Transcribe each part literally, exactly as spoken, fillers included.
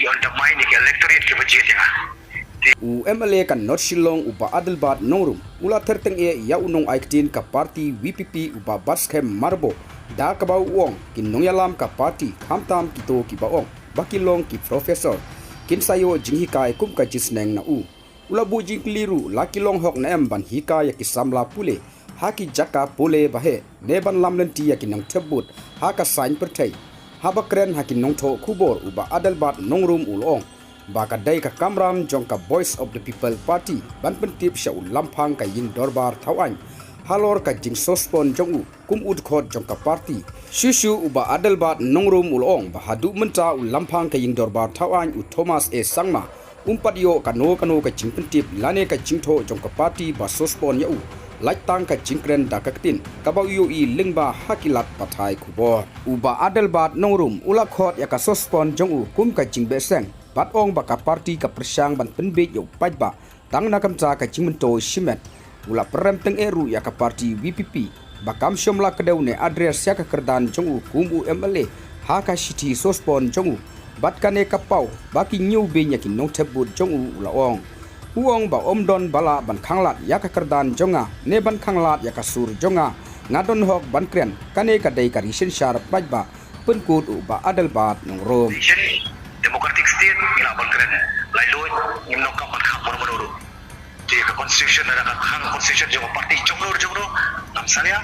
Ki undermine ïa ki electorate kiba jied ïa nga. U M L A ka North Shillong u Bah Adelbert Nongrum u la ther tyngeh ïa u nongai ktien ka party V P P u Bah Batskhem Myrboh, da kaba u ong ki nongïalam ka party, khamtam kito kiba ong ba ki long ki professor, kin sa ïoh jinghikai kum ka jingsneng na u. U la buh jingkylli ruh la ki long hok ne em ban hikai ïa ki samla pule ha ki jaka pule ba heh, ne ban lam lynti ïa ki nongthep vote ha ka saiñ pyrthei. Haba kren ha ki nongthoh khubor u Bah Adelbert Nongrum u la ong ba ka dei ka kamram jong ka Voice of the People Party ban pyntip sha u Lamphang ka Ïing Dorbar Thawaiñ halor ka jingsuspend jong u kum u dkhot jong ka party. Shuh shuh u Bah Adelbert Nongrum u la ong ba haduh mynta u Lamphang ka Ïing Dorbar Thawaiñ u Thomas A Sangma um pat ïoh kano kano ka jingpyntip lane ka jingthoh jong ka party ba suspend ïa u, lait tang ka jingkren da ka ktien kaba u ïohi lyngba ha ki lad pathai khubor. U Bah Adelbert Nongrum u la khot ïa ka suspend jong u kum ka jingbeh seng bad ong ba ka party ka pyrshang ban pynbiej ïa u paidbah tang na ka bynta ka jingmyntoi shimet. U la pynrem tyngeh ruh ïa ka party V P P ba kam shym la kdew ne address ïa ka kyrdan jong u kum u M L A ha ka shithi suspend jong u bad kane ka paw ba ki ñiewbeiñ ïa ki nongthep vote jong u, u la ong. U ong ba ym don ba lah ban khanglad ïa ka kyrdan jong nga ne ban khanglad ïa ka sur jong nga. Nga don hok ban kren, kane ka dei ka ri synshar paidbah, pynkut u Bah Adelbart Nongrum. Nation, democratic state, ngi lah ban kren. Laitluid, ngim nang kwah ban khang mano mano ruh. Te ka constitution, lada ka khang constitution jong ka party jong no jong no, ngam salia,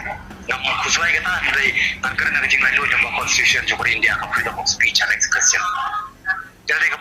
ngam khuslai kata, hynrei ngan kren na ka jinglaitluid jong ka constitution jong ka India, ka freedom of speech and expression. Te dei ka